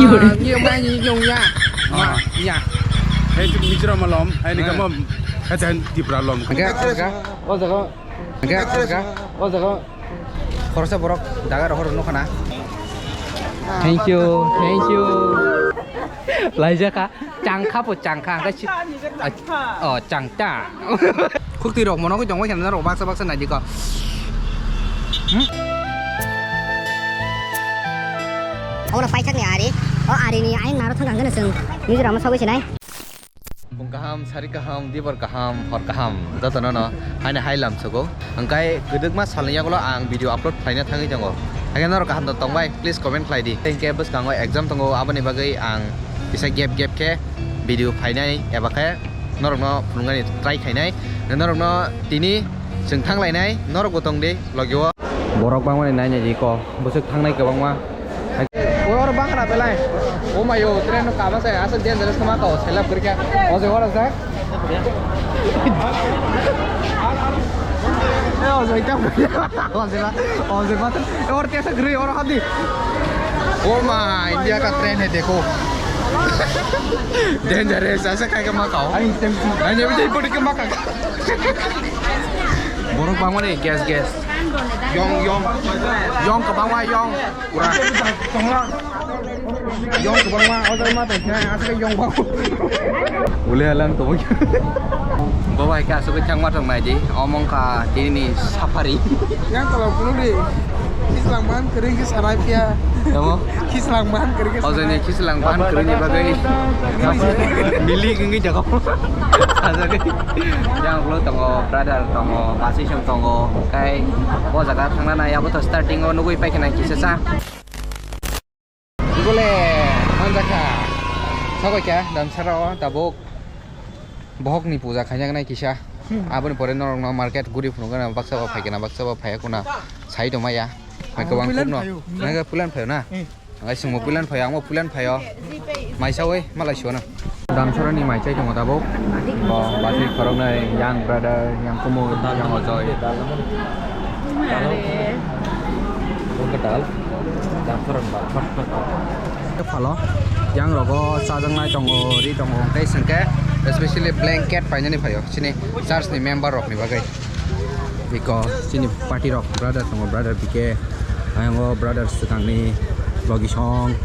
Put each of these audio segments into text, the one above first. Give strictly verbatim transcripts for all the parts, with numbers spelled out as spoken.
Ni mai ni yong ya. Ma ya. Hai tu Mizoram lom, hai ni kamam, hai tu Tripura lom. Enggak, enggak. Oh, jaga. Enggak, enggak. Oh, jaga. Khoroksa borok daga rohor no khana. Thank you, thank you. Laijaka, changkha po changkha, hingke si-, oh, changta. Khukti rok mono koi tongoi khana rok baksa baksa naidi ko. Hmm? Obono paithakni ari, o arini ayang naro thang kang gana chwng Mizoram o sogwi sinai. Bung kaham, sari kaham, dibor kaham, hor kaham, jotono no haino hai lamsogo. Hingkai kwdwkma salni yagulo ang video upload khlaina thangwi tongo. Haikhe norok kaham tong tongbai, please comment khlai di. Hingke bwskango exam tongo, aboni bagwi ang kisa gap gap khe video phainai eba khe norokno phunuknani try khainai. Norokno tini chwng thanglainai, norokbo tong di logio. Borok bangmani nainai di ko, bwswk thangnai kwbangma. Oro bangkha belai. O mayo, train no kama se, asa dangerous kama ka, selap kori kya. O se ora sa. Eh, o se kya. O se ba, o se ba. Or kaisa gri, or hadi. O ma, India ka train hai dekho. Dangerous, asa kai kama ka. Ai, tem. Ai, ne bi podi kama ka. Borok bangmani gas, gas. Yong, yong. Yong kwbangma yong. Pura. Yong kwbangma, o jaga ma tongkha, aswk yong bang. Ule alang tongkha. Bo bai khe aswk thangma tong nai di. Omo wngkha tini safari. Yang kalau kuno di. Kislang ban kering ke sarai pia. Tamo? Kislang ban kering ke. O jani kislang ban kering ni bagai. Milik ngi jaga. Sajagwi. Yang ulo tongo, brother tongo, basi song tongo. Kai bo jaga thangna nai abo to starting o nugui pai khana kisa sa. Bole manjakha. Sabo kya damsara o tabuk bohok ni puja khainyak nai kisa. Aboni pore norok no market guri phunuk gana baksa ba phaikena baksa ba phaiya kuna sai tong maya. Mai kwbang pulan kubno. Phaio. Nai ga pulan phaio na. Ang ai sungmo pulan phaio, ang pulan phaio. Mai sawi malai suana. Damsara ni mai chai tongo tabuk. Bo basi khorok nai yang brother, yang kumui, yang ojoy. Are. Phalo, yang rogo chajaknai tongo, ri tongo, tei sengke especially blanket painani phaio, chini church ni member rok ni bagwi. Biko chini party rok, brother tongo, brother B K, ayang o brother swkang ni logi song,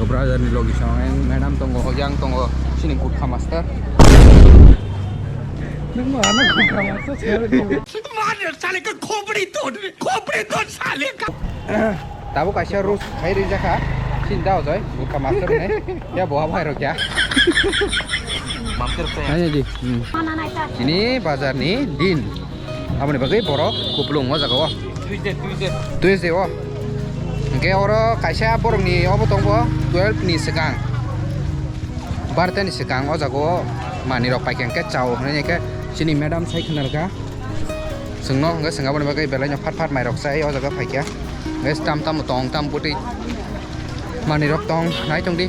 brother ni logi song, ayang madam tongo, yang tongo, chini gurkha master. Nung ma ano gurkha master sero di. Mother sale ka khopri tod, khopri tod sale ka. Tabuk kaisa roast khai rijak kha. Sinta ojoi, gurkha master ne. Ya bo abai rok ya. Master pe. Ayo di. Hmm. Ini bazar ni din. Aboni bagwi borok kuplung o jaga o. Tuesday, Tuesday. Tuesday o. Hingke oro kaisa borok ni obo tongbo twelve ni swkang. Barta ni swkang o jaga o manwi rok paikha hingke chao hinui khe chini madam sai khna rwkha. Chwngno hwnkhe chwng aboni bagwi belai no phat phat mairok chai o jaga phaikha. Hwnkhe tam tamo tong tam bwtwi manwirok tong nai tongdi.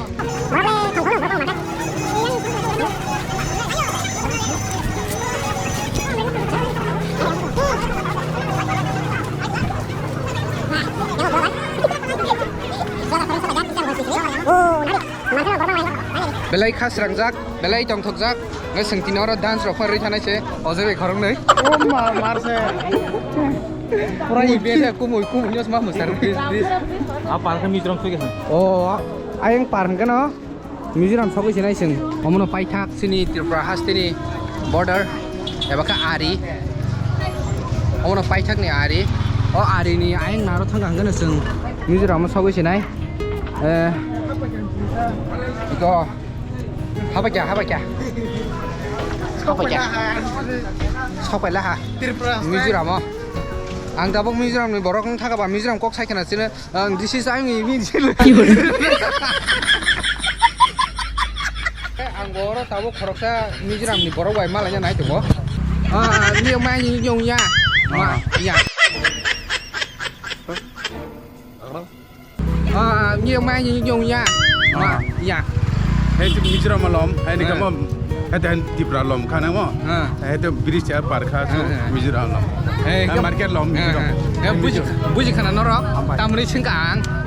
Belai kha srangjak, belai tongthokjak. Ngai sengtino oro dance rok phan rwi thanai se, ojagwi khoroknwi. O ma, mar se. Pura kumui ibe. Kumui, kumui, kumui, yos ma musar, please, please. A par khe Mizoram soi khe. O, ayang par hwnkhe no Mizoram sogwi se nai chwng. Omono paithak chini Tripura hasteni border, eba khe ari. Omono paithakni ari. O arini ayang naro thangkha hwnkhe no chwng Mizoram o sogwi se nai. Eh, ito. Haba kya, haba kya? Haba kya? Sopai laha. Tripura style. Mizoram o. Ang tabuk Mizoram ni borok wng thaka ba Mizoram kok sai khna chini. Ang this is I'm Mizoram. Ang boro tabuk khoroksa Mizoram ni borok bai malai nai tongo. Ah, ni mai ni yong ya. Ma, ya. Ah, ni mai ni yong ya. Ma, ya. Hai tu Mizoram lom, hai ni kamam, hai tu Tripura lom khana mo. Ah. Hai tu bridge ya par kha tu Mizoram lom. Hai market lom Mizoram. Ya buji, buji khana norok. Tamri singka ang.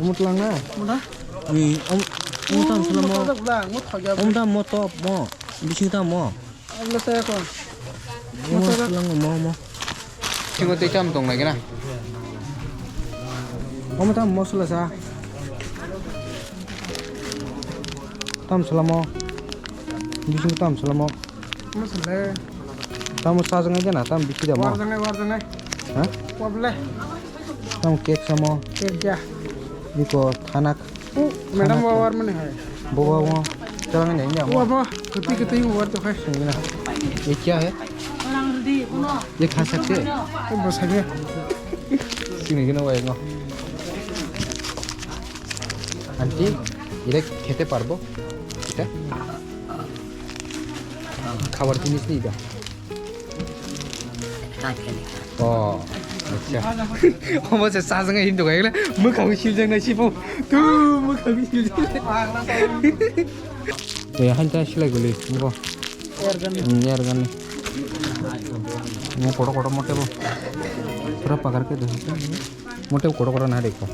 Omo tlang na? Muna? Ui, om-, omo tam salamo. Muna tak bla, mut khajak. Omo tam mo top mo. Bising tam mo. Abla saya ko. Omo tlang mo, mo. Singo tei tam tong lagi na. Omo tam mosla sa. Tam salamo. Bising tam salamo. Mosla. Tam sajang aja na, tam bisi damo. Warjang ai, warjang ai. Ha? Wable. Tam cake samo. Cake ya. Iko thanak. Madam, वो और मने है। Boba mo. Jalan ni ya mo. वो वो, कति कति वो तो है। ये क्या है? ये खा सकते हैं? वो बस है। Sini gini wae ngo. Aunty, এটা খেতে পারবো? এটা? খাবার জিনিস নেই এটা? Oh, acha. Omo se sajang hindu kai le, mukhang siljang na sipo. Tu mukhang siljang. Eh, hanta silai guli, muko. Ergan. Hmm, ergan. Mo koto koto mote bo. Pura pakar ke de. Mote koto koto na dekho.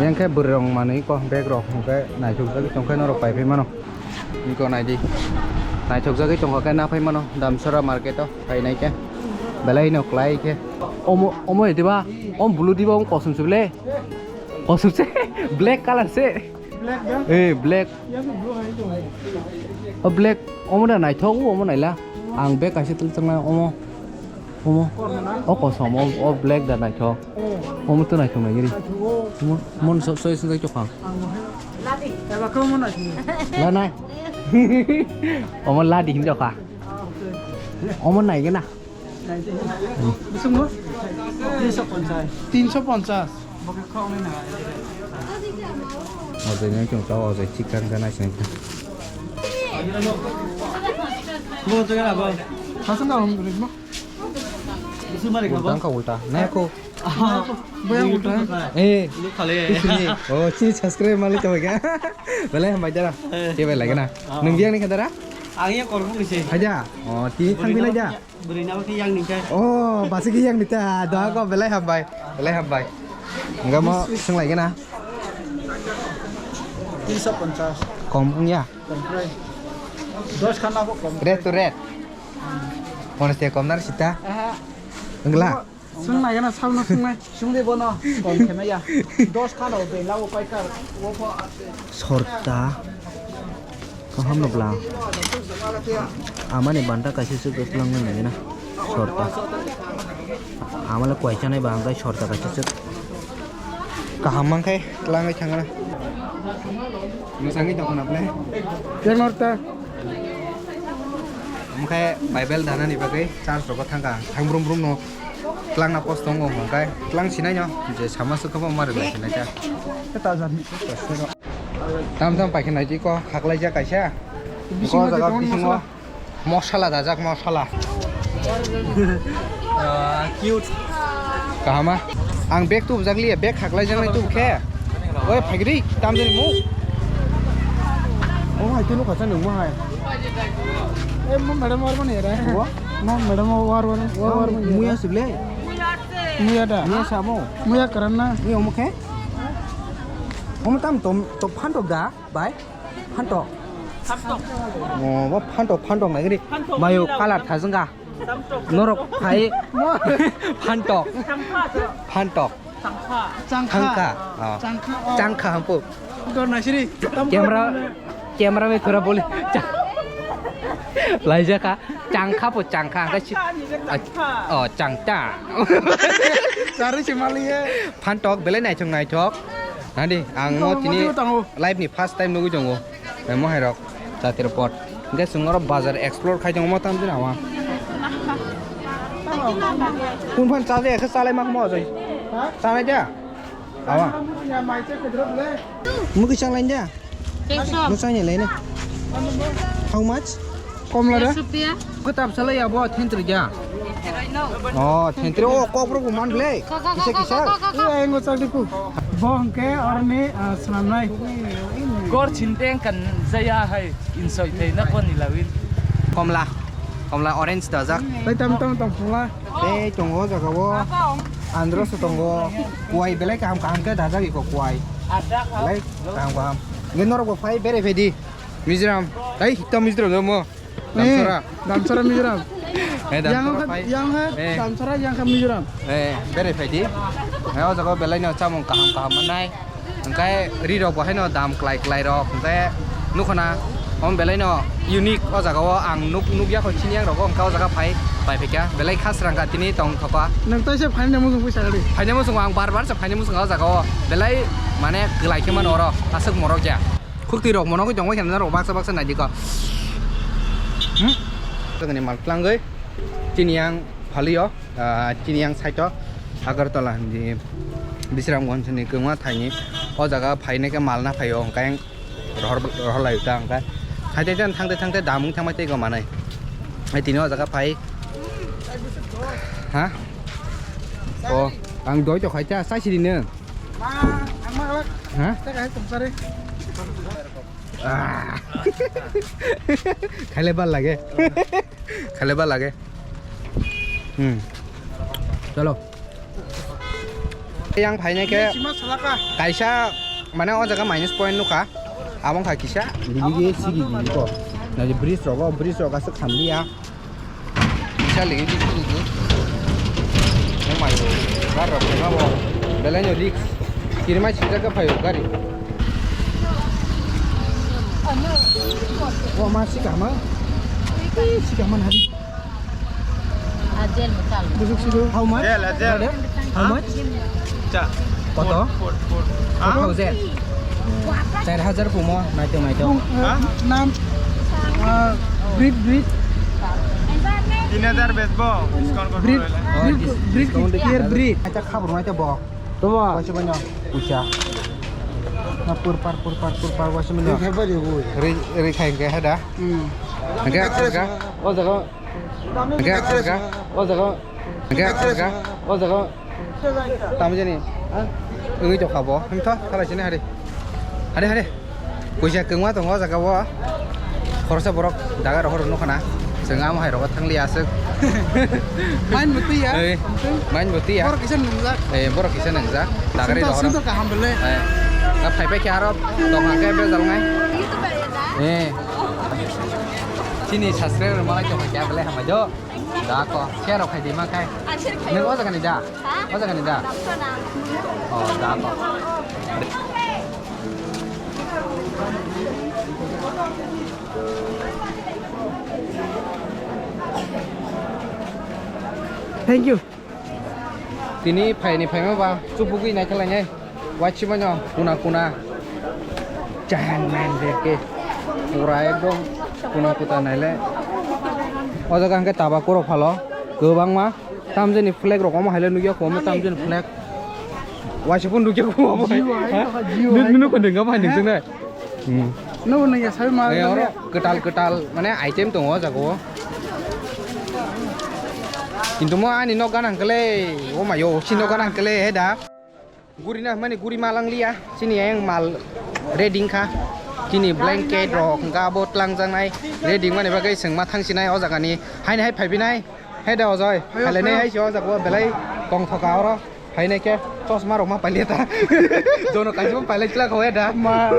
Yang khe bwrwirok manwi ko bag rok hwnkhe naithok jagwi tongkhe norok pai phai mano. Niko naidi. Naithok jagwi tongkha khe na phai mano Damsara market o phainai khe. Belai no klai khe. Omo, omo diba? Om bulu diba, om kosom se bele. Kosom se, black colour se. Black da? Eh, black. Yang blue hai dong. O black, omo da naithok, omo naila. Ang bag kaisa twlchang na, omo. Omo. O kosom, o, o black da naithok. Omo to naithok nai giri. Mon so, so, so, so, chokang. Eba ko mo naithok. La nai. Omo ladi hin jokha. Omo nai gana. Bising mo? Tinsho ponchas. Tinsho ponchas. Ojai nai chwng tao ojai chicken ka nai sini. Bo to gana bo. Hasang ka hum mo. Bising mari ka bo. Ulta ka ulta. Nai ko. Bo yang ulta. Eh. Lu khale. Sini. Oh, si subscribe mali to ga. Belai hambai dara. Eh. Ke belai gana. Nung biang ni khadara? Ang ya korbu ni se. Aja. Oh, ti thang bilai ja. Bwrwi nabo khe yang ni khe. Oh, basi khe yang ni ta. Doa ko belai hambai. Belai hambai. Enggak mau seng lagi na. Tinsho ponchas. Kom ya. Komprai. Dos khana ko kom. Red to red. Kono se kom nar sita. Aha. Enggla. Sung nai gana, sung no sung nai. Sung de bono, kom khema ya. Dos khano de lawo paikar. Wo pho. Sorta. Kaham no bla. Amani banta kaisa se twlang nai na. Sorta. Amala kwai chanai ba angkai sorta kaisa se. Kaham mangkai twlang nai thangana. Musangi tokona ple. Yang norta. Omo khe Bible danani bagwi church rogo thangkha ang. Thang brum brum no twlangna post tongo hwnkhe twlang sinai no je sama swkhe bo mari lai sinai ta. Tam tam paikhe nai twi ko khaklaijak kaisa. Bisingo ko jaga tong bisingo masala. Mosala dajak mosala. Ah, cute. Kahama. Ang bag tubujak liya, bag khaklai jaknai tubu khe. Oi, phaikri, tam jani mu. Oh, hai, tino kasa nung ma hai. Eh, mo madam war bani era. Wa? Mo madam war bani, war, war bani. Muya sible. Muya da. Muya samo. Muya karanna. Muya omo khe. Omo tam tom, to phantok da, bai. Phantok. Phantok. Oh, bo phantok, phantok nai gini. Phantok mayo ni kalar thajwng ga. Norok phai phantok. Phantok. Changkha. Changkha. Oh. Changkha, oh. Changkha hampu. Dor naisiri. Camera, camera me thora boli. Laijaka. Changkha po changkha. Changkha ni je changkha. Oh, changta. Sari si mali ye. Phantok, belai naithok naithok. Nadi, ang mo tini live ni first time nugui tongo. Mohai rok, jati rok pot. Hingke chwng oro bazar explore khai tongo, motam jani awa. Kung phan chaja khe chalai ma khamo jai. Chalai da? Awa. Mugi chalai da? Mugi chalai ne. How much? Komla da? Kitab salai abo thentri ja. Oh, thentri o kokbro bo man ble. Kisa kisa. Engo chak diku. Bo hingke orni, ah, swnamnai. Gor chinteng kan jaya hai insoi thai na kon ni lawin. Komla. Komla orange dajak. Tai tam tam tam pula. Tei tongo jaga o. Andro se tongo. Kuai belai kaham kaham ke dajak iko kuai. Belai kaham kaham. Nge norok bo phai bere phai di. Mizoram. Tai hita Mizoram mo. Damsara. Damsara Mizoram. Eh, yang Damsara hai, phai. Yang hai, eh. Damsara, yang hai Mizoram. Eh, bere phai di. Eh, o jaga belai no chamung kaham kaham manai. Hingke ri rok bo haino dam klai klai rok. Hingke nukhona, om belai no unique o jaga o ang nuk, nuk yakho chini yang rok o hingke o jaga phai, phai phaikha. Belai khasrang kha tini tong thoka. Nang tai se phaini muchung pui sagadi. Phaini muchung ang bar bar se phaini muchung o jaga o. Belai mane klai khe mano oro. Aswk morok ya. Khukti rok mono khe tongwi khe norok baksa baksa naidi ko. Hmm? Tongni mal tlangwi chini yang phalio, ah, chini yang side o Agartala ni Bisramganj ni kwma thaini o jaga phainai khe mal na phaio hwnkhe rohor, rohor lai ta hwnkhe side side thangte thangte damung thangbai tei go manai. Ai tini o jaga phai ha o ang doi to khai cha sai sidi nw. Ha? Ah. Khaile bal lage. Khaile bal lage. Hmm. Chalo. Yang phainai khe kaisa mane o jaga minus point nukha. Abong kha kisa. Digi sigi gigi ko. Na je bridge rogo, bridge rogo aswk khamliya. Kisa ligi di di di. Oh my God. Gar rok khaima bo. Belai no risk. Kirima sijak khe phaio gari. O ma sikama. Sikama nari. Busuk sido. How much? Jel, jel. Brother? How much? Cha. Koto? Four, four, four. Four thousand. Char hajar pumo, naito, naito. Ha? Nam, ah, bread, bread. Tin hajar bejbo, discount kor. Bread, oh, bread, dis-, bread, discount here, bread. Acha, khabor naito bo. Toma. Waisa banya. Pucha. Na pur par, pur par, pur par, waisa banya. Ri, ri khai ke hada. Hmm. Enggak, enggak. Oh, jaga. Enggak, enggak. Oh, jaga. Enggak, enggak. Oh, jaga. Tamo jani. Wngwi tongkha bo. Himtho, thalai sini hari. Hari, hari. Puisa kwngma tongo o jaga o. Khoroksa borok daga rohor nukha na. Chwng amo hai rogo thangli aswk. Main bo twi ya. Ei, main bo twi ya. Borok kisa nungjak. Eh, borok kisa nungjak. Dagari rohor. Sungto kaham bele. Eh, na phai phai khe aro tong hangke bejal ngai. Eh. Chini subscriber malai tong khe bele hamai do. Da ko, share rok khai di ma khai. Nang o jaga ni da? Ha? O jaga ni da? Dapsana. Oh, da ko. Thank you. Tini phaini phaima ba chubugwi naikhe lainai. Wachi mano kuna kuna. Chahan man deke. Pura ekdom kuna kuta naile. O jaga hwnkhe tabako rok phalo kwbangma. Tamjani flag rok omo haile nukya kho, omo tamjani flag. Waisa phone nukya kho omo. Jio hai, ha? Jio hai. Nini kondeng gama hai nukjak nai. Hmm. Nugo nang ya sabi ma. Eh, oro kwtal kwtal mane item tongo o jaga o. Kintu mo ani nok gana hwnkhe le, o mayo, si nok gana hwnkhe le, he da. Guri na hwnmani guri ma langliya, chini ayang mal ready wngkha. Chini blanket rok hwnkha abo twlangjaknai, ready wngmani bagwi chwng ma thangsinai o jagani. Haini hai phaibinai, hai da Ojoi, hai phailai nai hai se o jaga o belai tongthoka oro. Phainai khe chosma rok ma pailiya ta. Jono kaisa pailai chwla kho da. Ma.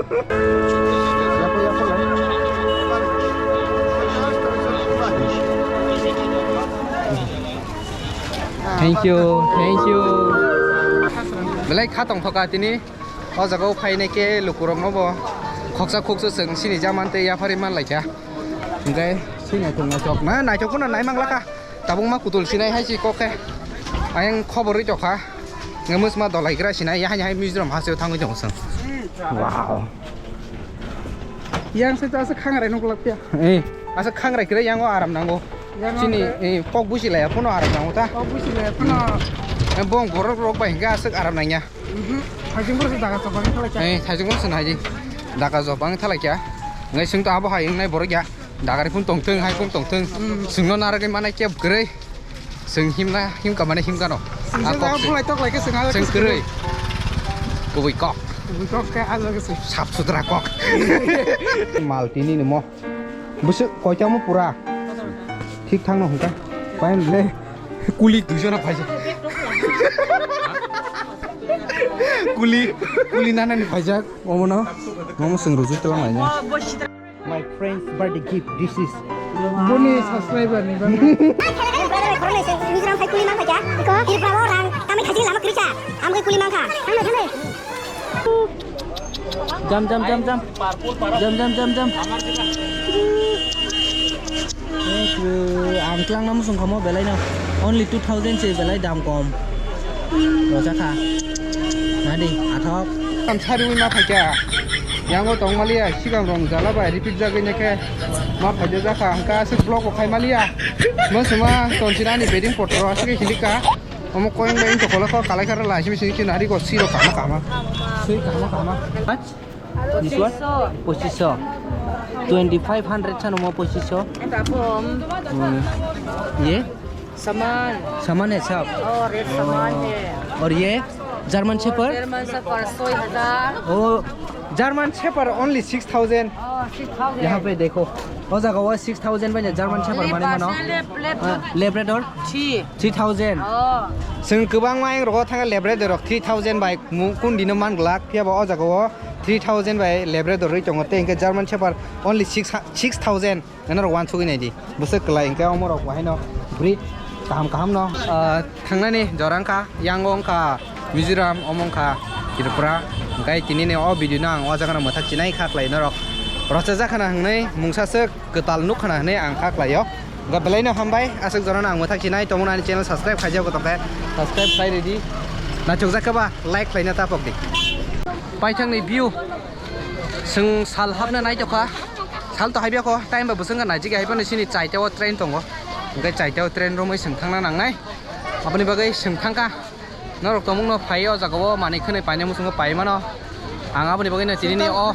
Thank you, thank you. Belai kha tongthoka tini. O jaga o phainai khe lukurokno bo khoksa khuksa chwng sini jaman tei yapharwi manlaikha. Hwnkhe sini naithok naithok na naithok phano naimang lakha. Tabuk ma kutul sinai hai si kok khe. Ayang khobor rwi tokha. Nge mwsma dolai gra sinai, yahai yahai Mizoram ha se thangwi tongo chwng. Wow. Yang se ta se khangrai nuk lak pia. Eh, asa khangrai kre yang o aram nango. Yang chini, ang eh, kok busi laya phano aram nango ta. Kok busi laya phano. Eh, bong borok rok bai hingga aswk aram nangya. Mhm. Thajing borok se daga chopang thalai kya. Eh, thajing borok se nai di. Daga chopang thalai kya. Ngai sung to abo hai nai borok ya. Dagari phun tongthung, hai phun tongthung. Mm. Chwngno narwgwi manai khe bwrwi. Chwng himna, himka mane himkano. Chwng ah, kok se. Bulai tok lai khe chwng ah, chwng kwrwi. Kubui kok. Kubui kok khe ah, jaga se. Sap sutra kok. Mal tini ni mo. Bwswk koitamo pura. Thik thangno hwnkha. Payan le. Kuli duijon phaijak. Kuli, kuli nanani phaijak. Omono, omo chwng ruju twlang lainai. My friend's birthday gift, this is. Boni subscriber ni bagwi. Mizoram phai kuli mankha kya? Iko, Tripura o rang, kamai khachi lama kwrwi kha. Amgwi kuli mankha. Thangno, thangno. Jam, jam, jam, jam. Jam, jam, jam, jam. Thank you. Ang twlang namo song khamo belai no. Only two thousand se belai dam kom. Roja kha. Nadi, athok. Ang sari wi ma phaikha. Yango tong maliya, sigang rong jala bai repeat jagwi neke. Ma phaide jakha, angka aswk vlog bo khai maliya. Mo sima tonsina ani bedding potro aswk hilika. Omo koyeng bai to kola ko kalai kara la simi sini kina ari ko siro kama kama. Siro kama kama. This one? Pochisho. Twenty five hundred sano mo pochisho. Hmm. Ye? Saman. Saman hai sab? Oh, red saman hai. Aur ye? German Shepherd? German Shepherd, soi hazar. Oh, German Shepherd only six thousand. Oh, six thousand. Yahan pe dekho. O jaga o six thousand bai German Shepherd mane mano. Labrador? Three. Three thousand. Oh. Chwng kwbangma ayang rogo thanga Labrador rok three thousand bai. Mung kun dino man glak, phiya ba o jaga o three thousand bai Labrador rwi tongo, tei hwnkhe German Shepherd only six, six thousand. Nana rok wansugwi nai di, bwswk kwlai hwnkhe omo rok bo haino breed kaham kaham no. Ah, thangnani jora wngkha, yango wngkha Mizoram, omo wngkha Tripura. Hwnkhe tinini o video no ang o jaga no mwthak chinai kha khlai norok. Rochajak khana hwnwi mungsa swk kwtal nuk khana hwnwi ang kha khlaio. Hwnkhe belai no hambai, aswk jora no ang mwthak chinai tongmani channel subscribe khaijak bo tongkhe subscribe khlai ridi. Nachukjak khe ba like khlaina ta pok di. Paithak ni view. Chwng sal hapna nai tokha. Sal to haibya ko, time ba bwswk wngkha naijik ya, haibano chini chaita o train tongo. Hwnkhe chaita o train romwi chwng thangna nangnai. Aboni bagwi chwng thangkha. Norok tongmung no phai o jaga o manwi khwnwi paina muchungo pai mano. Ang aboni bagwi no tini ni o,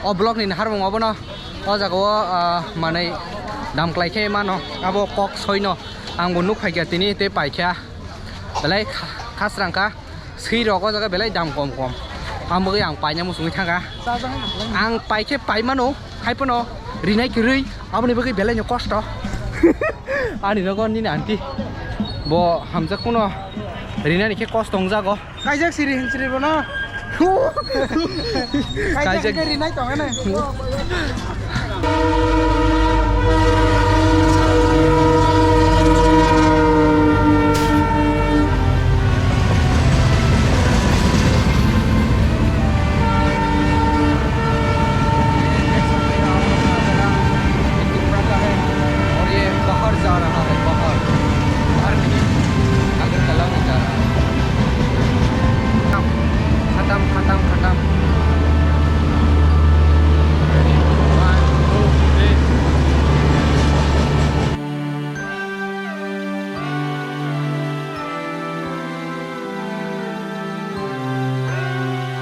o vlog ni naharmung obono o jaga o, ah, manwi dam klai khe mano. Abo kok soi no ang bo nuk phai kha tini tei pai kha. Belai kha-, khasrang kha. Swi rok o jaga belai dam kom kom. Ang bagwi ang paina muchungwi thangkha. Ang pai khe pai mano, hai phano rinai kwrwi, aboni bagwi belai no kosto. Ani nogo nini aunty bo hamjak kuno rinani khe kosto wngjago. Kaijak siri hin siri bono. Kaijak Kaijak. Rinai tong ene.